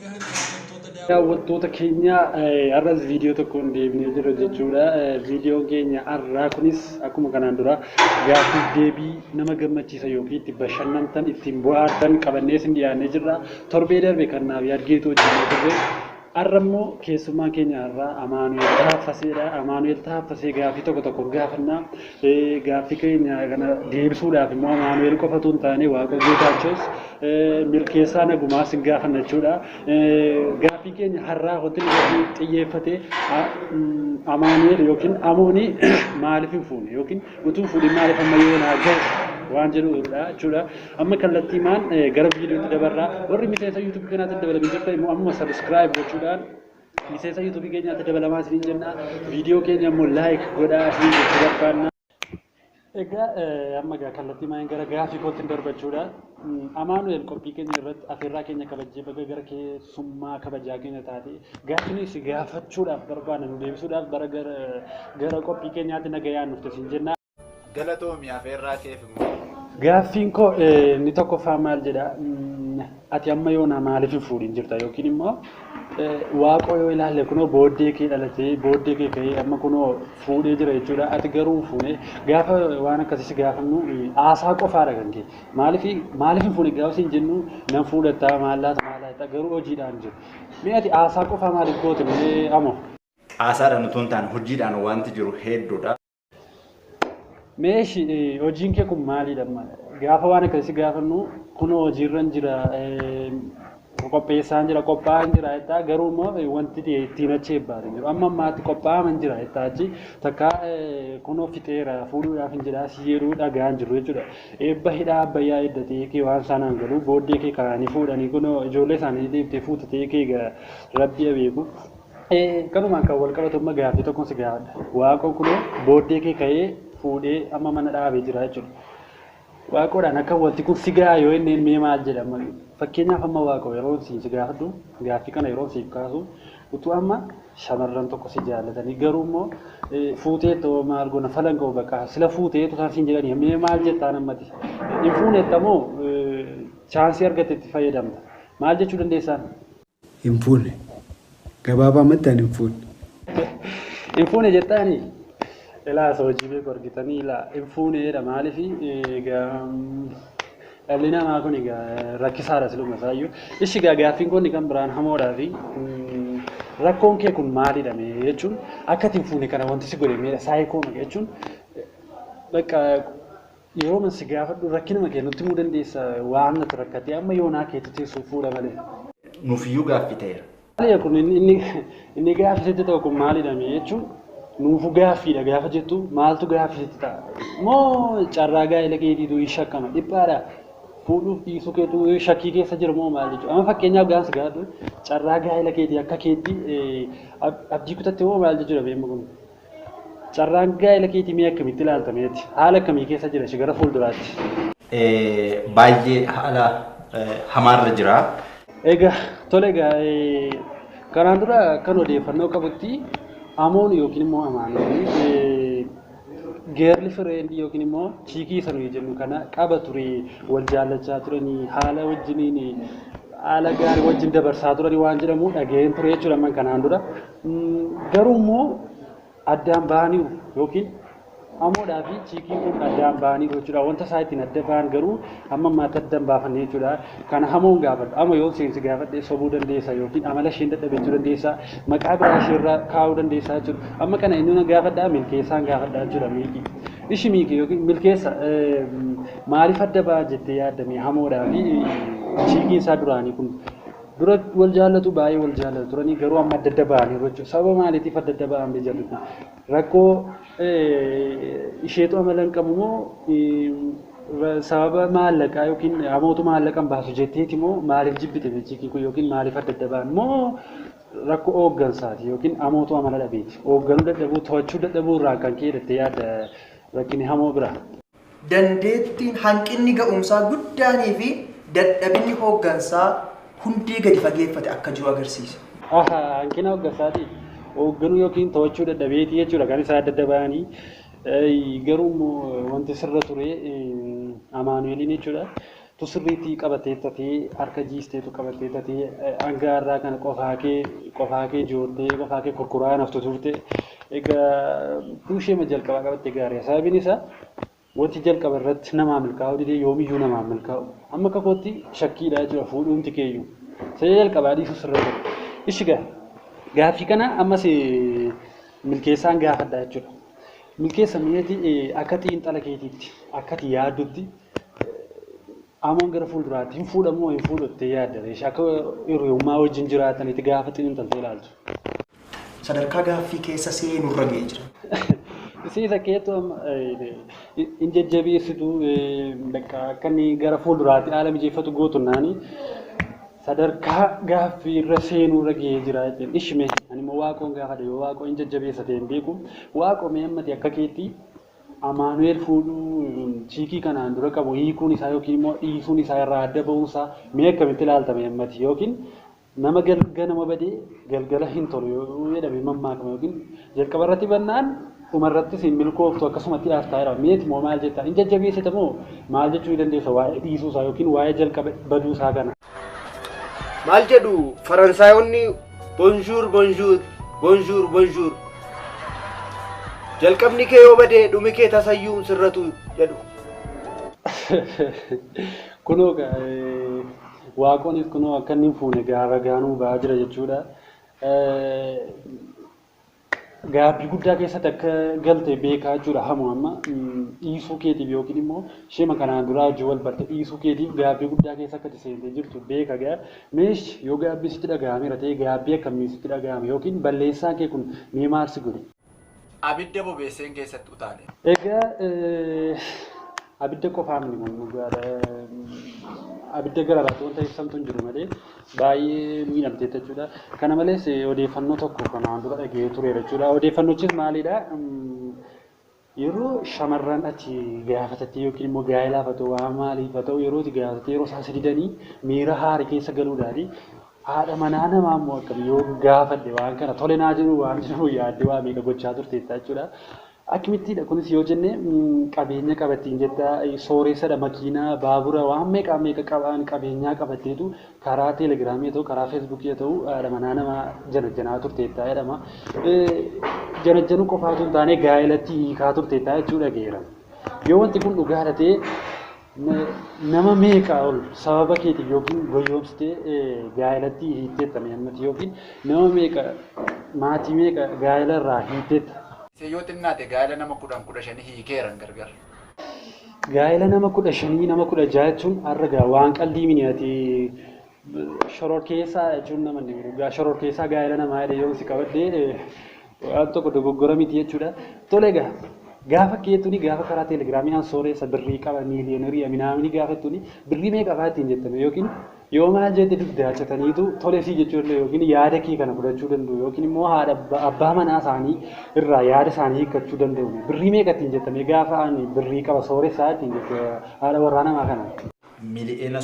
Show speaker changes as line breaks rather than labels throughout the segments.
gahan hordoftoota
Daawwattoota keenya, har'as viidiyoo tokkoon deebinee jirra jechuudha. Viidiyoon keenya har'aa kunis akkuma kanaan dura gaaffiif deebii nama gammachiisa yookiin itti bashannantan, ittiin bohaartan qabannee isin dhiyaannee jirra. Torbee darbe kan naaf yaadgeetu hojjennee turre. Har'a immoo keessummaan keenya har'aa Amaanu'el Taaffaseedha. Amaanu'el Taaffasee gaaffii tokko tokko gaafannaa. Gaaffii keenya kana deebisuudhaaf immoo Amaanu'el qofatu hin taane, Waaqa Geetaachoos, Milkeessaa Nagumaas hin gaafanna jechuudha. Gaaffii keenya har'aa wanti inni irratti xiyyeeffate, Amaanu'el yookiin Amooni maaliif hin fuune yookiin utuu hin fuudhin maaliif amma yoonaa gahe waan jedhudha jechuudha. Amma kallattiimaan gara viidiyootti dabarraa. Warri miseensa YouTubeii kanaatti dabalamin jirtan immoo amma subscribe gochuudhaan miseensa YouTubeii keenyaatti dabalamaa isiniin jenna. Viidiyoo keenya immoo like godhaa isiniin jechuu barbaanna. Egaa amma egaa kallattiimaan gara gaaffii kootti darbachuudha. Amaanu'el, qophii keenya irratti afeerraa keenya kabajjee baga gara keessummaa kabajaa keenya taate, gaaffii si gaafachuudhaaf barbaanna nu deebisuudhaaf bara gara qophii keenyaatti nagayaan dhufte siin jenna.
Galatoomi, afeerraa keef immoo.
Gaaffiin koo inni tokkoffaa maal jedha? Ati amma yoona maaliif hin fuudhin jirta, yookiin immoo Waaqoo yoo ilaalle kunoo booddee kee dhalatee, booddee kee ka'ee amma kunoo fuudhee jira jechuudha. Ati garuu hin fuune. Gaafa waan akkasii si gaafannu haasaa qofaadha kan kee. Maaliif hin fuune gaafa siin jennu, nan fuudhattaa, maal laata maal laata, garuu hojiidhaan jiru. Mee ati haasaa qofaa maaliif goote mee amo?
Haasaadhaan utuu hin taane hojiidhaan wanti jiru hedduudha.
Meeshi, hojiin kee kun maalidha? Gaafa waan akkasii gaafannu kunoo hojiirra jira, qopheessaan jira, qophaa'aan jira jettaa, garuu immoo wanti ittiin achi eebbaatu jiru. Amma ammaatti qophaa'aman jira jettaa, achi takka kunoo fixeera, fuudhuudhaaf hin jedhaa si yeroo dhagaan jiru jechuudha. Eebba hidhaa Abbayyaa eeddatee kee waan sanaan galu booddee kee kaa'anii fuudhanii kunoo ijoollee isaanii deebitee fuutatee kee rabbi beeku. Kanumaan kan wal qabatu amma gaaffii tokkon si gaafadha. Waaqoon kunoo booddee kee ka'ee fuudhee amma mana dhaabee jira jechuudha. Waaqoodhaan akka wanti kun si gahaa yoo inni mee maal jedhama? Fakkeenyaaf amma Waaqoo yeroo si gaafadhu, gaaffii kana yeroo siif kaasu, utuu amma shamarran tokko si jaallatanii, garuu immoo fuuteetoo maal goona falan ga'u bakka sila fuuteetu isaan siin jedhanii, mee maal jettaan ammati? Hin fuunettamoo chanceii argatte itti fayyadamta? Maal jechuu dandeessaan?
Hin fuune. Gabaabamatti ani hin fuune.
Hin fuune jettaani? Ilaa, isa hojii beeku argitanii, ilaa, hin fuuneedha. Maaliif egaa dhalli namaa kun egaa rakkisaadha siluma isaayyuu. Ishi egaa gaaffiin kun kan biraan hamoodhaa fi rakkoon kee kun maalidha mee, jechuun akka ati hin fuune kana wanti si godhe meedha, saayikoo jechuun bakka yeroo man si gaafadhu rakkinuma kee nutti himuu dandeessa, waan natti rakkatee amma yoonaa keetti teessu fuudha malee.
Nuufiyyuu gaaffii ta'eera.
Maali kun inni gaaffii sitti ta'u kun maalidha mee, jechuun nuufu gaaffiidha gaafa jettu maaltu gaaffii sitti ta'a? Moo carraa gaa'ela keetiitu hin shakkama, dhiphaadha, fuudhuuf dhiisuu keetu shakkii keessa jiru moo maal jechuudha? Amma fakkeenyaaf gaafa si gaafadhu carraa gaa'ela keetii akka keetti abdii kutatte moo maal jechuudha beemma kun? Carraan gaa'ela keetii mee akkamitti ilaaltameeti? Haala akkamii keessa jira ishee gara fuulduraatti?
Baay'ee haala hamaarra jira.
Egaa tole, egaa kanaan dura kan odeeffannoo qabutti Amoon yookiin immoo Amaanuun girlfriendii yookiin immoo chickii isa nuyi jennu kana qaba ture, wal jaallachaa turanii, haala wajjiniin haala gaarii wajjin dabarsaa turanii waan jedhamu dhaga'een ture jechuudha amman kanaan dura. Garuu immoo addaan bahaniiru yookiin Amoodhaa fi chickiin kun addaan bahaniiru jechuudha. Wanta isaa ittiin adda bahan garuu hamma ammaatti adda hin baafanne jechuudha. Kana hamoon gaafadhu. Amma yoo seensi gaafadhe sobuu dandeessa yookiin amala isheen dadhabechuu dandeessa. Maqaa biraa isheerra kaa'uu dandeessa jechuudha. Amma kana inni na gaafadhaa, Milkeessaan gaafadhaa jechuudha, Miikii. Ishi Miikii yookiin Milkeessa, maaliif adda ba'a jettee yaaddame hamoodhaa fi chickiin isaa duraanii kun? Dura wal jaallatu, baay'ee wal jaallatu turanii, garuu amma adda adda ba'aniiru jechuudha. Sababa maaliitiif adda adda ba'an jarri kun? Rakkoo isheetu amala hin qabu moo, sababa maallaqaa yookiin hamootu maallaqa hin baasu jetteeti moo, maaliif jibbite chickiin kun yookiin maaliif adda adda ba'an, moo rakkoo hooggansaati yookiin hamootu amala dhabeeti? Hoogganuu dadhabuu, to'achuu dadhabuu irraa kan ka'e jettee yaadda rakkinni hamoo bira?
Dandeettiin hanqinni ga'umsaa guddaanii fi dadhabinni hooggansaa hundee gadi fageeffate akka jiru agarsiisa.
Hanqina hooggansaati. Hoogganuu yookiin to'achuu dadhabeeti jechuudha kan isaa adda adda ba'anii. Garuu immoo wanti sirra ture Amaanu'eliin jechuudha. Tu sirriitti qabatee tatee harka jiisteetu qabatee tatee hanga har'aa kana qofaa kee joortee qofaa kee kurkuraa naftu turte. Egaa tuusheema jalqabaa qabatte gaarii. Sababiin isaa wanti jalqaba irratti namaa milkaa'u didee yoomiyyuu namaa milkaa'u. Amma akka kootti shakkiidha jechuudha fuudhuumti keeyyuu. Isa jalqabaa dhiisuu sirra ture. Ishi gaa gaaffii kana ammas milkeessaan gaafadha jechuudha. Milkeessa mi'eeti akka xiinxala keetiitti akka ati yaaddutti amoon gara fuulduraatti hin fuudhamu hin fuudhattee yaadda akka hiriyummaa wajjin jiraatanitti gaafa xiinxaltee ilaaltu.
Sadarkaa gaaffii keessa seenurra ga'ee jira.
Isiisa keetu hin jajjabeessitu akka inni gara fuulduraatti haala mijeeffatu gootu naani sadarkaa gaaffii irra seenurra ga'ee jira jechuudha. Ishime ani immoo waaqoon gaafadha yoo waaqoo hin jajjabeessa ta'e hin beeku waaqoo mee ammati akka keetti Amaanu'eel fuudhuu chiikii kanaan dura qabu hiikuun isaa yookiin immoo dhiisuun isaa irraa adda ba'uun isaa mee akkamitti ilaaltame ammati yookiin nama ganama badee galgala hin tolu yoo jedhame mammaakama yookiin jalqaba irratti bannaan dhumarrattis hin milkooftu akkasumatti haastaa jedhama. Meeti moo maal jettaa? Hin jajjabeessita moo maal jechuu ni dandeessa waa'ee dhiisuu isaa yookiin waa'ee jalqaba baduu isaa kana?
Maal jedhu Faransaayonni bonjour bonjour bonjour bonjour. Jalqabni kee yoo bade dhumi kee tasayyuu hin sirratu jedhu.
Kunoo waaqonis kunoo akka inni hin fuune gaafa gaanuu ba'aa jira jechuudha. Gaabbii guddaa keessatti akka galte beekaa jechuudha hamu amma dhiisuu keetiif yookiin immoo ishee kanaan duraa hojii wal barte dhiisuu keetiif gaabbii guddaa keessa akka seentee jirtu beeka gaa. Meesh yoo gaabbii sitti dhaga'ameera ta'e gaabbii akkamii sitti dhaga'ame yookiin balleessaan kee kun mee maal si godhe?
Abidda bobeesseen keessatti utaale.
Egaa abidda qofaan kun dhugaadha. Abidda gararaatti wanta ibsamtu hin jiru malee baay'ee miidhamteetta jechuudha. Kana malees odeeffannoo tokko kanaan dura dhaga'ee tureera jechuudha. Odeeffannochis maalidha? Yeroo shamarran ati gaafatatte yookiin immoo gaa'elaaf haa ta'u waan maaliif haa ta'u yeroo ati gaafatatte yeroo isaan si didanii miira haarii keessa galuudhaani haadha manaa namaa immoo akkam yoo gaafadhe waan kana tole naa jedhu waan jedhu yaaddee waa meeqa gochaa turteetta jechuudha. Akkamittidha kunis yoo jenne qabeenya qabattiin jetta sooressadha makiinaa baabura waan meeqa meeqa qaban qabeenyaa qabatteetu karaa teelegiraamii haa ta'u karaa feesbuukii haa ta'u haadha manaa namaa janajjanaa turteetta jedhama. Janajjanuu qofaatu hin taane gaa'elatti hiikaa turteetta jechuudha geera. Yoo wanti kun dhugaadha ta'e nama meeqa ol sababa keetiif yookiin goyoomsitee gaa'elatti hiitteetta ammatti yookiin nama meeqa maatii meeqa gaa'ela irraa hiitteetta.
Yoo xinnaate gaa'ela nama 10 15 hiikeeran gargar.
Gaa'ela nama 15 nama 16 jechuun har'a gaa waan qalbii miniati shoror keessaa jechuun nama inni jiru. Gaa shoror keessaa gaa'ela namaa jedhee yoo si qabadde waan tokko dogoggora miti jechuudha. Tole egaa gaafa keetuni gaafa karaa teelegiraamii aan sooressa birrii qaba miiliyonerii minaamini gaafa jettuni birrii meeqa fa'aa ittiin jettame yookiin yoo maal jette dugdaa citaniitu tole sii jechuu danda'u yookiin yaada kee kana fudhachuu danda'u yookiin immoo haadha abbaa manaa isaanii irraa yaada isaanii hiikkachuu danda'u. Birrii meeqa ittiin jettame gaafa ani birrii qaba sooressaa ittiin jette haadha warraa namaa kana.
Miliyoona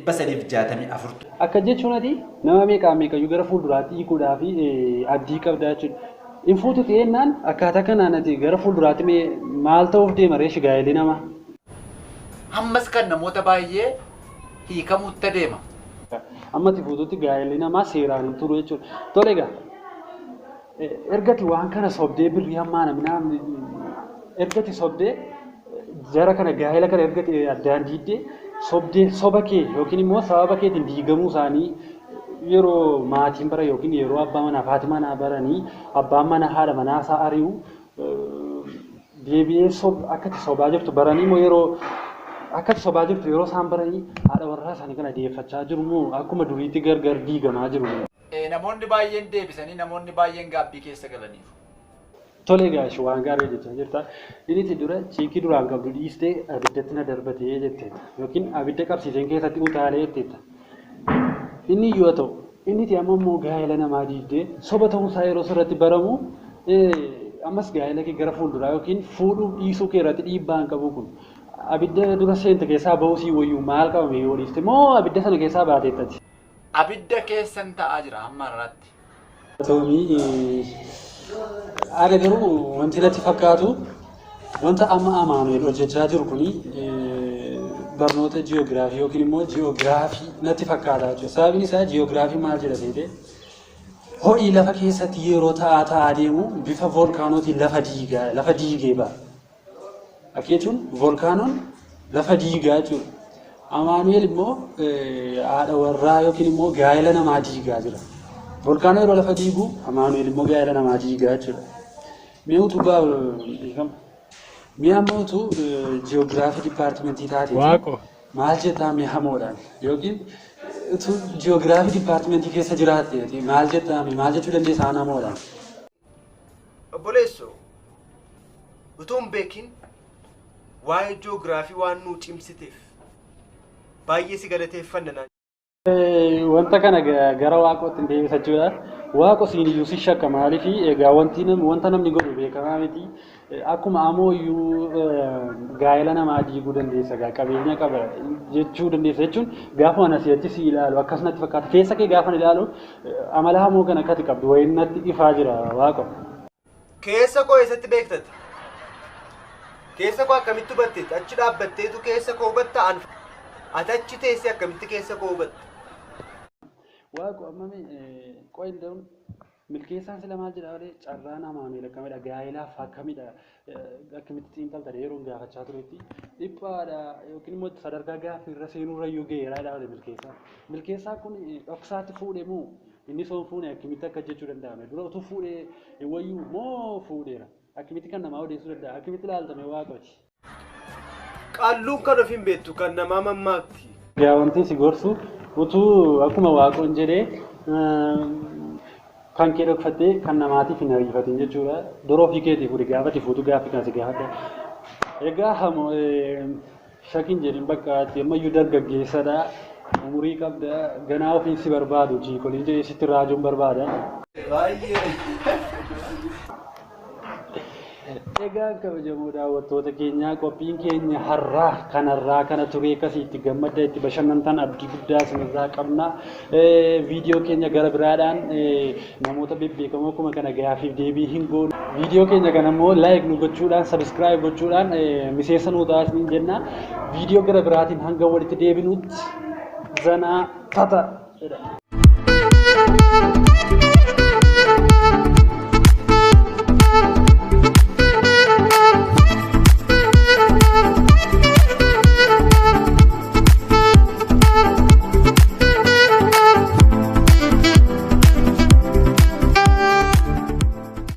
36,347,364.
Akka jechuun ati nama meeqaa meeqayyuu gara fuulduraatti hiikuudhaa fi abdii qabda jechuudha. Hin fuutu ta'ennaan akkaataa kanaan ati gara fuulduraatti maal ta'uuf deema reeshi gaa'elli namaa?
Ammas kan namoota baay'ee hiikamuutti adeema.
Amma ati fuututti gaa'elli namaa seeraan hin turu jechuudha. Tole egaa ergati waan kana sobdee birrii hammaa namni ergati sobdee jara kana gaa'ela kana ergati addaan diiddee sobdee soba kee yookiin immoo sababa keetiin diigamuu isaanii yeroo maatiin bara yookiin yeroo abbaa manaa fi haati manaa baranii abbaan manaa haadha manaa isaa ari'u deebi'ee akka itti sobaa jirtu baranii immoo yeroo akka itti sobaa jirtu yeroo isaan baranii haadha warraa isaanii kana deeffachaa jiru moo akkuma duriitti gargar diigamaa jiru.
Namoonni baay'een deebisanii namoonni baay'een gaabbii keessa galaniiru.
Tole egaa ishee waan gaarii jechaa jirta. Inni dura chiikii duraan qabdu dhiistee abiddatti na darbatee jetteetta yookiin abidda qabsiiseen keessatti utaalee jetteetta. Inni yoo ta'u inni amma immoo gaa'ela namaa diigdee soba ta'uunsaa yeroo sirratti baramu ammas gaa'ela kee gara fuulduraa yookiin fuudhuu dhiisuu kee irratti dhiibbaa hin qabu kun abidda dura seente keessaa ba'uu sii wayyuu maal qabame yoo dhiiste moo abidda sana keessaa baateettati?
Abidda keessan ta'aa jira hamma har'aatti.
Toomii ana garuu wanti natti fakkaatu Wanta amma Amaanu'el hojjechaa jiru kuni barnoota ji'oogiraafii yookiin immoo ji'oogiraafii natti fakkaata jechuudha. Sababiin isaa ji'oogiraafii maal jedha seetee ho'i lafa keessatti yeroo ta'aa ta'aa deemu bifa voolkaanootiin lafa diigaa lafa diigee ba'a. Akka jechuun voolkaanoon lafa diigaa jechuudha. Amaanu'el immoo haadha warraa yookiin immoo gaa'ela namaa diigaa jira. Voolkaanoo yeroo lafa diigu Amaanu'el immoo gaa'ela namaa diigaa jechuudha. Mi'a utubaa beekama. Mi'a amma utuu ji'oogiraafii dipaartimentii taateeti.
Waaqo.
Maal jettaa mi'a hamoodhaan yookiin utuu ji'oogiraafii dipaartimentii keessa jiraatte maal jettaa maal jechuu dandeessa aan hamoodhaan.
Obboleessoo, utuu hin beekin waa'ee ji'oogiraafii waan nuu cimsiteef baay'ee si galateeffanna naan.
Wanta kana gara waaqootti hin deebisachuudha. Waaqo siin iyyuu si shakka maaliif egaa wanti wanta namni godhu beekamaa miti. Akkuma amoo iyyuu gaa'ela namaa diiguu dandeessa egaa qabeenya qaba jechuu dandeessa jechuun gaafa ana si'achi si ilaalu akkasumatti fakkaata. Keessa kee gaafa ilaalu amala hamoo kana akkati qabdu wayiin natti ifaa jira waaqo.
Keessa koo eessatti beektati? Keessa koo akkamitti hubatteetti? Achi dhaabbatteetu keessa koo hubatta an ati achi teessee akkamitti keessa koo hubatta?
Waaqo amma qoyin da'uun milkeessaan sila maal jedhaa olee carraan Amaanu'el akkamidha gaa'elaaf akkamidha akkamitti xiinxalta yeroon gaafachaa turetti dhiphaadha yookiin immoo sadarkaa gaaffii irra seenuurra iyyuu ga'eera jedhaa olee milkeessaan. Milkeessaan kun dhoksaatti fuudhe moo inni soon fuune akkamitti akka jechuu danda'ame dura utuu fuudhee wayyuu moo fuudheera akkamitti kan namaa odeessuu danda'a akkamitti ilaaltame waaqooti.
Qaalluun kan of hin beektu kan namaa mammaakti.
Egaa wanti si gorsu utuu akkuma waaqoon jedhee kan kee dhokfattee kan namaatiif hin ariifatin jechuudha. Dura ofii keetii fuudhi gaafa ati fuutu gaaffii kana si gaafadha. Egaa hamoo shakin jedhin bakka ati ammayyuu dargaggeessadha. Umurii qabda ganaa ofiin si barbaadu jiikoliin jedhee sitti raajuun barbaada.
Baay'ee.
Egaa kabajamoo daawwattoota keenyaa qophiin keenya har'aa kanarraa kana ture akkasii itti gammadda itti bashannantan abdii guddaa isinirraa qabna. Viidiyoo keenya gara biraadhaan namoota bebbeekamoo akkuma kana gaaffiif deebii hin goonu. Viidiyoo keenya kana immoo like nu gochuudhaan subscribe gochuudhaan miseensa nuu ta'aa isiniin jenna. Viidiyoo gara biraatiin hanga walitti deebinutti zanaa tata jedha.